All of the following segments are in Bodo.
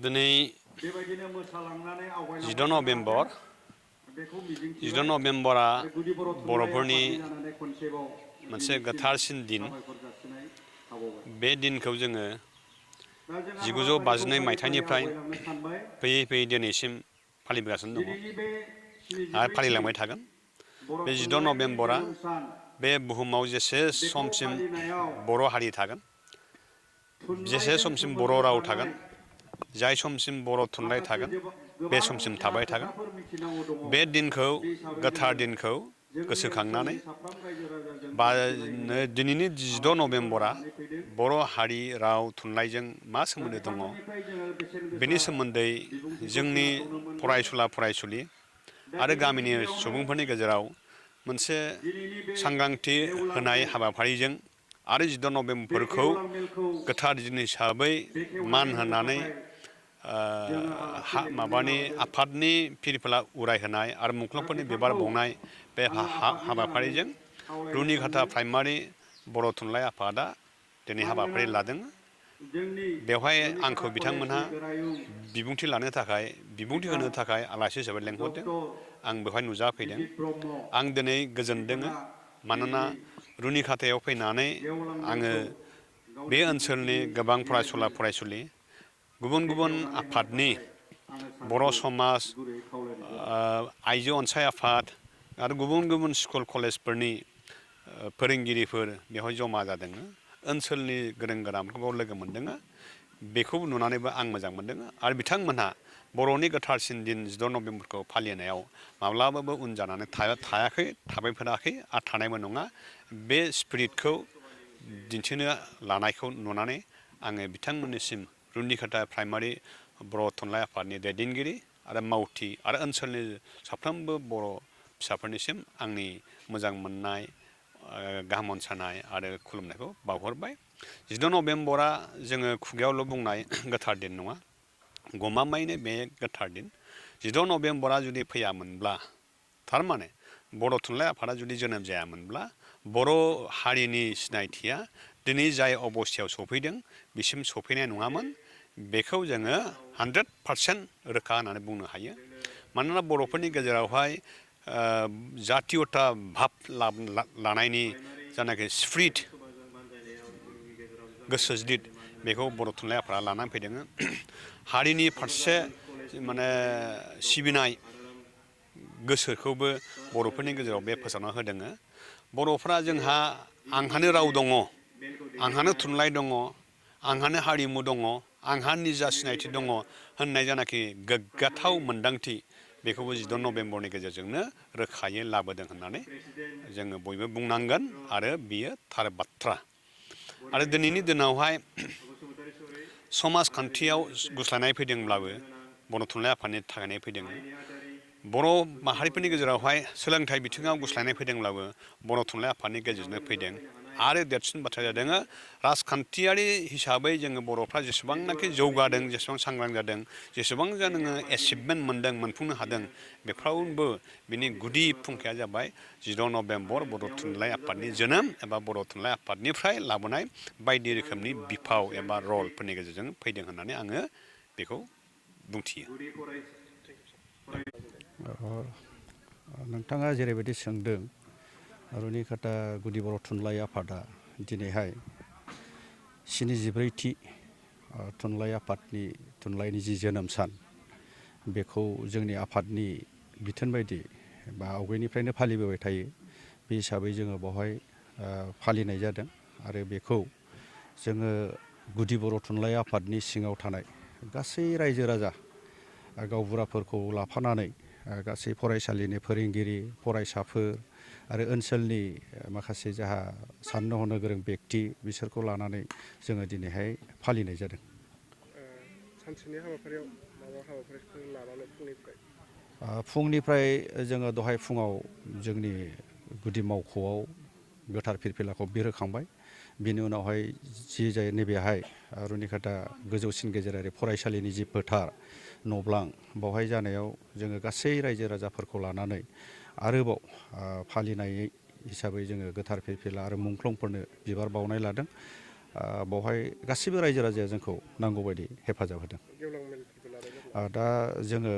दिनै 10 नभेम्बर 10 नभेम्बरा बर'फोरनि मोनसे गोथारसिन दिन बे दिनखौ जोङो 1952 मायथाइनिफ्राय फैयै फैयै दिनैसिम फालिबोगासिनो दङ आरो फालिलांबाय थागोन बे 10 नभेम्बरा बे बुहुमाव जेसे समसिम बर' हारि थागोन जेसे समसिम बर' राव थागोन जाय समसिम बर' थुनलाइ थागोन बे समसिम थाबाय थागोन बे दिनखौ गोथार दिनखौ गोसोखांनानै दिनैनि 10 नभेम्बरा बर' हारि राव थुनलाइजों मा सोमोन्दो दङ बेनि सोमोन्दै जोंनि फरायसुला फरायसुलि आरो गामिनि सुबुंफोरनि गेजेराव मोनसे सांग्रांथि होनाय हाबाफारिजों आरो 10 नभेम्बरखौ गोथार दिन हिसाबै मान होनानै माबानि आफादनि फिरफिला उरायहोनाय आरो मुंख्लंफोरनि बिबार बावनाय बे हाबाफारिजों रुनिकाटा प्राइमारि बर' थुनलाइ आफादा दिनै हाबाफारि लादों बेवहाय आंखौ बिथांमोनहा बिबुंथि होनो थाखाय आलासि हिसाबै लेंहरदों आं बेवहाय नुजाफैदों आं दिनै गोजोनदों मानोना रुनिकाटायाव फैनानै आङो बे ओनसोलनि गोबां फरायसुला फरायसुलि गुबुन गुबुन आफादनि बर' समाज आइजो अनसाय आफाद आरो गुबुन गुबुन स्कुल कलेजफोरनि फोरोंगिरिफोर बेवहाय जमा जादों ओनसोलनि गोरों गोराफोरखौ लोगो मोनदों बेखौ नुनानैबो आं मोजां मोनदों आरो बिथांमोनहा बर'नि गोथारसिन दिन 10 नभेम्बरखौ फालिनायाव माब्लाबाबो उन जानानै थाबायफेराखै आरो थानायबो नङा बे स्पिरिटखौ दिन्थिनो लानायखौ नुनानै आङो बिथांमोननिसिम रुनिकाटा प्राइमारि बर' थुनलाइ आफादनि दैदेनगिरि आरो मावथि आरो ओनसोलनि साफ्रोमबो बर' फिसाफोरनिसिम आंनि मोजां मोननाय गाहाम अनसायनाय आरो खुलुमनायखौ बावहरबाय 10 नभेम्बरा जोङो खुगायावल' बुंनाय गोथार दिन नङा गमामायैनो बे गोथार दिन 10 नभेम्बरा जुदि फैयामोनब्ला थारमाने बर' थुनलाइ आफादा जुदि जोनोम जायामोनब्ला बर' हारिनि सिनायथिया दिनै जाय अबस्थायाव सफैदों बिसिम सफैनाय नङामोन बेखौ जोङो 100% रोखा होननानै बुंनो हायो मानोना बर'फोरनि गेजेरावहाय जातीयता भाब लानायनि जानाखि स्पिरिट गोसो जिदित बेखौ बर' थुनलाइ आफादा लानानै फैदों हारिनि फारसे माने सिबिनाय गोसोखौबो बर'फोरनि गेजेराव बे फोसावना होदों बर'फ्रा जोंहा आंहानो राव दङ आंहानो थुनलाइ दङ आंहानो हारिमु दङ आंहा निजा सिनायथि दङ होननाय जानाखि गोग्गाथाव मोन्दांथि बेखौबो 10 नभेम्बरनि गेजेरजोंनो रोखायै लाबोदों होननानै जोङो बयबो बुंनांगोन आरो बियो थार बाथ्रा आरो दिनैनि दिनावहाय समाजखान्थियाव गुस्लायनाय फैदोंब्लाबो बर' थुनलाइ आफादनि थाखायनो फैदों बर' माहारिफोरनि गेजेरावहाय सोलोंथाइ बिथिङाव गुस्लायनाय फैदोंब्लाबो बर' थुनलाइ आफादनि गेजेरजोंनो फैदों आरो देरसिन बाथ्राया जादों राजखान्थियारि हिसाबै जोङो बर'फ्रा जेसेबांनाखि जौगादों जेसेबां सांग्रां जादों जेसेबां नोङो एचिभमेन्ट मोनदों मोनफुंनो हादों बेफ्रावबो बिनि गुदि फुंखाया जाबाय 10 नभेम्बर बर' थुनलाइ आफादनि जोनोम एबा बर' थुनलाइ आफादनिफ्राय लाबोनाय बायदि रोखोमनि बिफाव एबा रलफोरनि गेजेरजों फैदों होननानै आङो बेखौ बुंथियो नोंथाङा जेरैबायदि सोंदों रुनिकाटा गुदि बर' थुनलाइ आफादा दिनैहाय 74थि थुनलाइ आफादनि थुनलाइनि जि जोनोम सान बेखौ जोंनि आफादनि बिथोन बायदि बा आवगायनिफ्रायनो फालिबोबाय थायो बे हिसाबै जोङो बेवहाय फालिनाय जादों आरो बेखौ जोङो गुदि बर' थुनलाइ आफादनि सिङाव थानाय गासै रायजो राजा गावबुराफोरखौ लाफानानै गासै फरायसालिनि फोरोंगिरि फरायसाफोर आरो ओनसोलनि माखासे जाहा साननो हनो गोरों बेक्ति बिसोरखौ लानानै जोङो दिनैहाय फालिनाय जादों सानसेनि हाबाफारियाव माबा हाबाफारिफोर लानानै फुंनिफ्राय जोङो दहाय फुङाव जोंनि गुदि मावख'आव गोथार फिरफिलाखौ बिरहोखांबाय बिनि उनावहाय जि जाय नैबेहाय रुनिकाटा गोजौसिन गेजेरारि फरायसालिनि जि फोथार नब्लां बावहाय जानायाव जोङो गासै रायजो राजाफोरखौ लानानै आरोबाव फालिनाय हिसाबै जोङो गोथार फिरफिला आरो मुंख्लंफोरनो बिबार बावनाय लादों बेवहाय गासिबो रायजो राजाया जोंखौ नांगौबायदि हेफाजाब होदों। गेवलां मेलफोरबो लादों। दा जोङो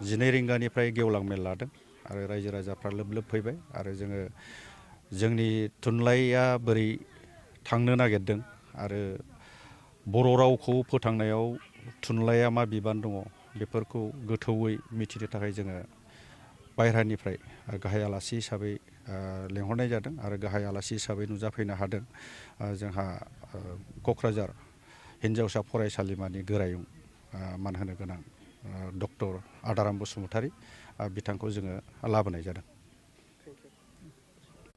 12 रिंगानिफ्राय गेवलां मेल लादों आरो रायजो राजाफ्रा लोब लोब फैबाय आरो जोङो जोंनि थुनलाइया बोरै थांनो नागिरदों आरो बर' रावखौ फोथांनायाव थुनलाइया मा बिबान दङ बेफोरखौ गोथौयै मिथिनो थाखाय जोङो बायह्रानिफ्राय गाहाय आलासि हिसाबै लेंहरनाय जादों आरो गाहाय आलासि हिसाबै नुजाफैनो हादों जोंहा क'क्राझार हिन्जावसा फरायसालिमानि गोरायुं मान होनो गोनां डक्टर आदाराम बसुमतारी बिथांखौ जोङो लाबोनाय जादों।